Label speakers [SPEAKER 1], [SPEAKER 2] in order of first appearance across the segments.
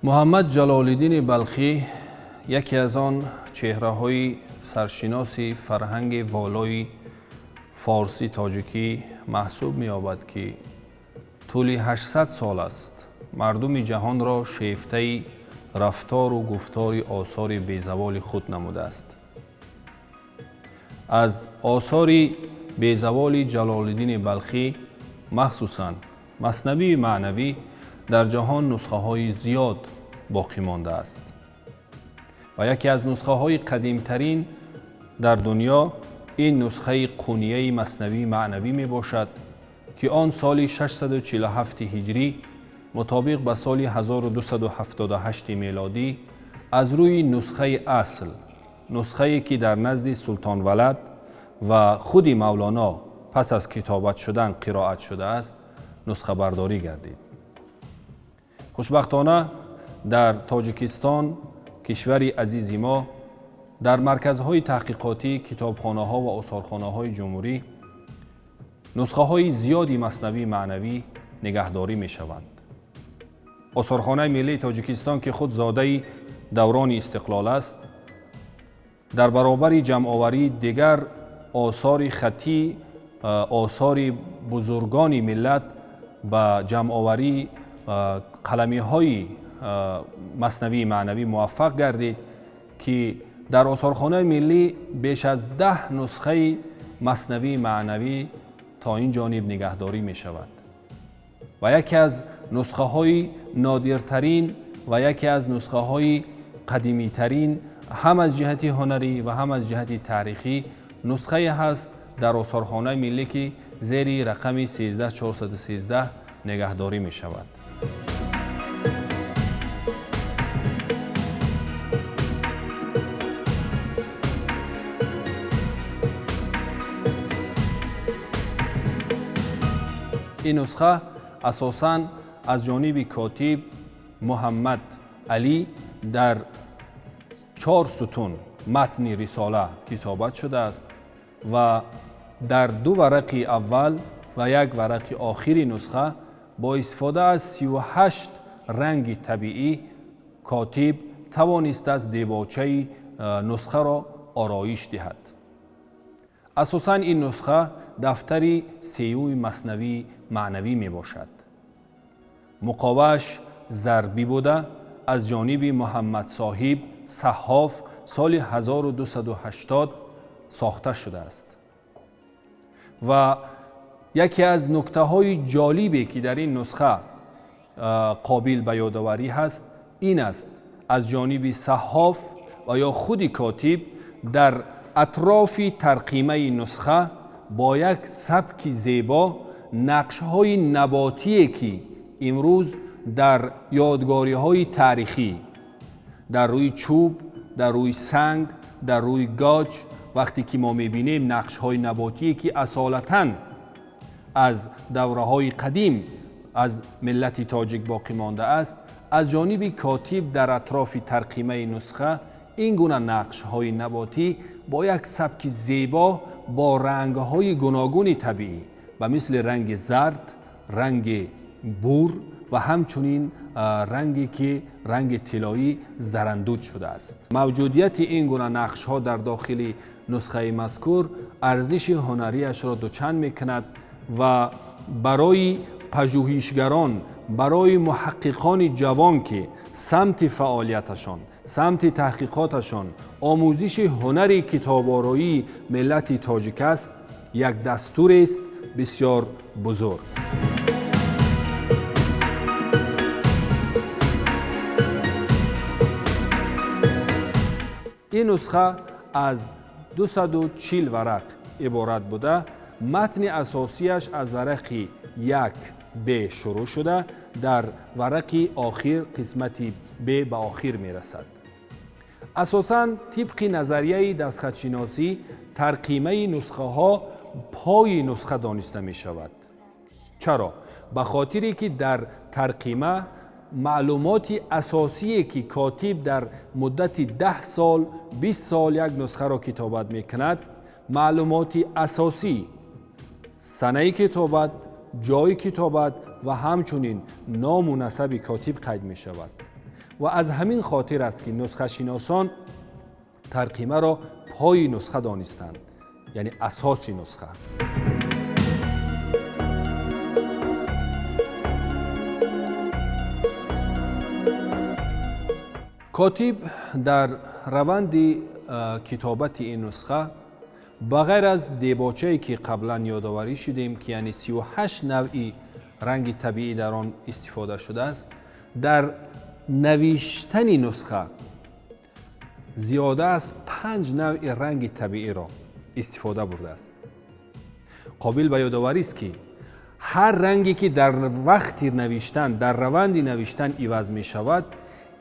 [SPEAKER 1] Муҳаммад Ҷалолиддини Балхӣ яке аз он чеҳраҳои саршиноси фарҳанги волои форсӣ тоҷикӣ маҳсуб меёбад, ки тӯли 800 сол аст мардуми ҷаҳонро шефтаи рафтору гуфтори осори безаволи худ намудааст. Аз осори безаволи Ҷалолиддини Балхӣ, махсусан Маснавии маънавӣ, дар ҷаҳон нусхаҳои зиёд боқӣ мондааст ва яке аз нусхаҳои қадимтарин дар дунё ин нусхаи қунияи Маснавии маънавӣ мебошад, ки он соли 647 ҳиҷрӣ мутобиқ ба соли 1278 мелодӣ аз рӯи нусхаи асл, нусхае ки дар назди Султон Валад ва худи Мавлоно пас аз китобат шудан қироат шудааст, нусхабардорӣ гардид. Хушбахтона дар Тоҷикистон, кишвари азизи мо, дар марказҳои таҳқиқотӣ, китобхонаҳо ва осорхонаҳои ҷумҳурӣ нусхаҳои зиёди Маснавии маънавӣ нигаҳдорӣ мешаванд. Осорхонаи миллии Тоҷикистон, ки худ зодаи даврони истиқлол аст, дар баробари ҷамъоварии дигар осори хаттӣ, осори бузургони миллат, ба ҷамъоварии қаламиҳои Маснавии маънавӣ муваффақ гардид, ки дар осорхонаи миллӣ беш аз 10 нусхаи Маснавии маънавӣ то ин ҷониб нигаҳдорӣ мешавад ва яке аз нусхаҳои нодиртарин ва яке аз нусхаҳои қадимитарин ҳам аз ҷиҳати ҳунарӣ ва ҳам аз ҷиҳати таърихӣ нусхае ҳаст дар осорхонаи миллӣ, ки зери рақами 13413 нигаҳдорӣ мешавад. Ин нусха асосан аз ҷониби котиб Муҳаммад Алӣ дар 4 сутун матни рисола китобат шудааст ва дар 2 варақи аввал ва 1 варақи охири нусха бо истифода аз 38 ранги табиӣ котиб тавонистааст дебочаи нусхаро ороиш диҳад. Асосан ин нусха дафтари сеюми Маснавии маънавӣ мебошад. Муқовааш зарбӣ буда, аз ҷониби Муҳаммад Соҳиб Саҳҳоф соли 1280 сохта шудааст. Ва яке аз нуктаҳои ҷолибе, ки дар ин нусха қобил ба ёдоварӣ ҳаст, ин аст: аз ҷониби саҳҳоф ва ё худи котиб дар атрофи тарқимаи нусха бо як сабки зебо нақшҳои наботие, ки имрӯз дар ёдгориҳои таърихӣ дар рӯи чӯб, дар рӯи санг, дар рӯи гач вақте ки мо мебинем нақшҳои наботие, ки асолатан аз давраҳои қадим аз миллати тоҷик боқӣ мондааст, аз ҷониби котиб дар атрофи тарқимаи нусха ин гуна нақшҳои наботӣ бо як сабки зебо бо рангҳои гуногуни табиӣ ба мисли ранги зард, ранги бур ва ҳамчунин ранге ки ранги тиллоӣ зарандуд шудааст. Мавҷудияти ин гуна нақшҳо дар дохили нусхаи мазкур арзиши ҳунарияшро дучанд мекунад ва барои пажӯҳишгарон, барои муҳаққиқони ҷавон, ки самти фаъолияташон, самти таҳқиқоташон омӯзиши ҳунари китобороии миллати тоҷик аст, як дастурест бисёр бузург. Ин нусха аз 240 варақ иборат буда, матни асосияш аз варақи 1 Б шурӯъ шуда, дар варақи охир қисмати Б ба охир мерасад. Асосан тибқи назарияи дастхатшиносӣ тарқимаи нусхаҳо пои нусха дониста мешавад. Чаро? Ба хотире ки дар тарқима маълумоти асосие, ки котиб дар муддати 10 сол, 20 сол як нусхаро китобат мекунад, маълумоти асосӣ санаи китобат, ҷойи китобат ва ҳамчунин ному насаби котиб қайд мешавад. Ва аз ҳамин хотир аст, ки нусхашиносон тарқимаро пои нусха донистанд, яъне асоси нусха. Котиб дар раванди китобати ин нусха ба ғайр аз дебочае, ки қаблан ёдоварӣ шудем, ки яъне 38 навъи ранги табиӣ дар он истифода шудааст, дар навиштани нусха зиёда аз 5 навъи ранги табииро истифода бурдааст. Қобил ба ёдоварист, ки ҳар ранге ки дар вақти навиштан, дар раванди навиштан иваз мешавад,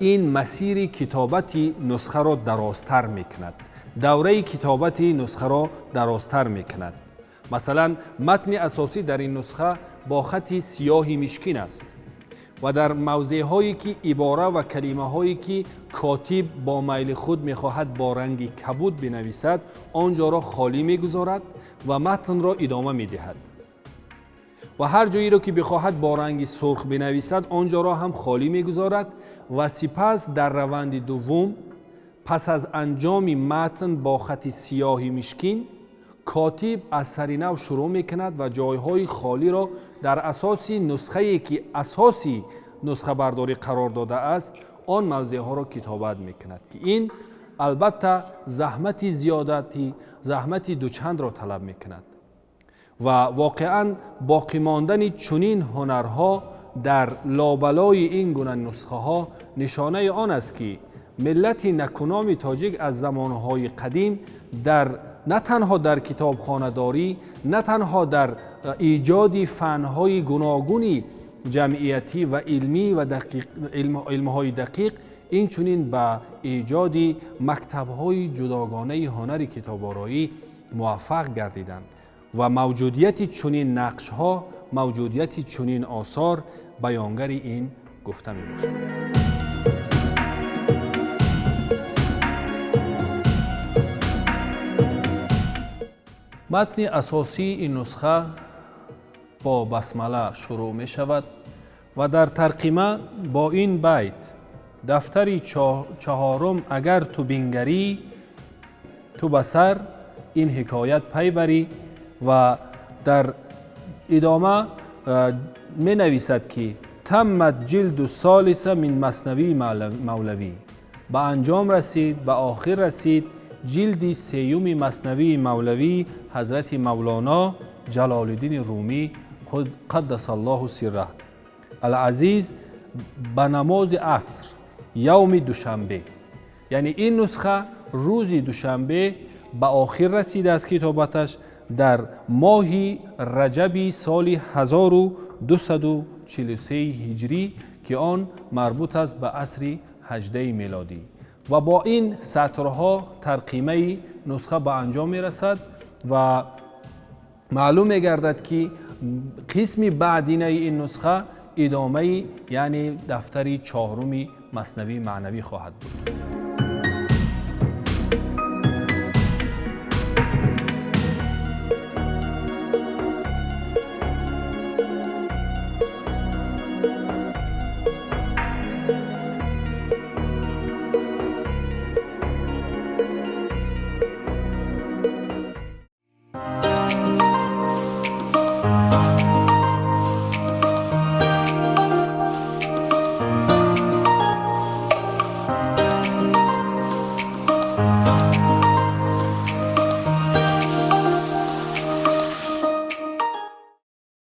[SPEAKER 1] ин масири китобати нусхаро дарозтар мекунад, давраи китобати нусхаро дарозтар мекунад. Масалан, матни асосӣ дар ин нусха бо хати сиёҳи мишкин аст ва дар мавзеъҳое ки ибора ва калимаҳое ки котиб бо майли худ мехоҳад бо ранги кабуд бинависад, он ҷоро холӣ мегузорад ва матнро идома медиҳад. Ва ҳар ҷоеро ки бихоҳад бо ранги сурх бинависад, он ҷоро ҳам холӣ мегузорад ва сипас дар раванди дуввум, пас аз анҷоми матн бо хати сиёҳи мишкин, котиб аз сари нав шурӯъ мекунад ва ҷойҳои холиро дар асоси нусхае ки асоси нусхабардорӣ қарор додааст, он мавзеъҳоро китобат мекунад, ки ин албатта заҳмати зиёдати, заҳмати дучандро талаб мекунад. Ва воқеан боқӣ мондани чунин ҳунарҳо дар лобалои ин гуна нусхаҳо нишонаи он аст, ки миллати накуноми тоҷик аз замонҳои қадим дар на танҳо дар китобхонадорӣ, на танҳо дар эҷоди фанҳои гуногуни ҷамъиятӣ ва илмӣ ва илмҳои дақиқ, инчунин ба эҷоди мактабҳои ҷудогонаи ҳунари китобороӣ муваффақ гардиданд ва мавҷудияти чунин нақшҳо, мавҷудияти чунин осор баёнгари ин гуфта мебошад. Матни асосии ин нусха бо басмала шурӯъ мешавад ва дар тарқима бо ин байт: дафтари чаҳорум агар ту бингарӣ, ту ба сар ин ҳикоят пай барӣ. Ва дар идома менависад, ки таммат ҷилду солиса мин маснавии мавлавӣ, ба анҷом расид, ба охир расид ҷилди сеюми маснавии мавлавӣ ҳазрати Мавлоно Ҷалолиддини Румӣ қаддасаллоҳу сирраҳ алазиз ба намози аср явми душанбе. Яъне ин нусха рӯзи душанбе ба охир расидааст китобаташ дар моҳи раҷаби соли 1243 ҳиҷрӣ, ки он марбут аст ба асри 18 мелодӣ. Ва бо ин сатрҳо тарқимаи нусха ба анҷом мерасад ва маълум мегардад, ки қисми баъдинаи ин нусха идомаи, яъне дафтари чаҳоруми маснавии маънавӣ хоҳад буд.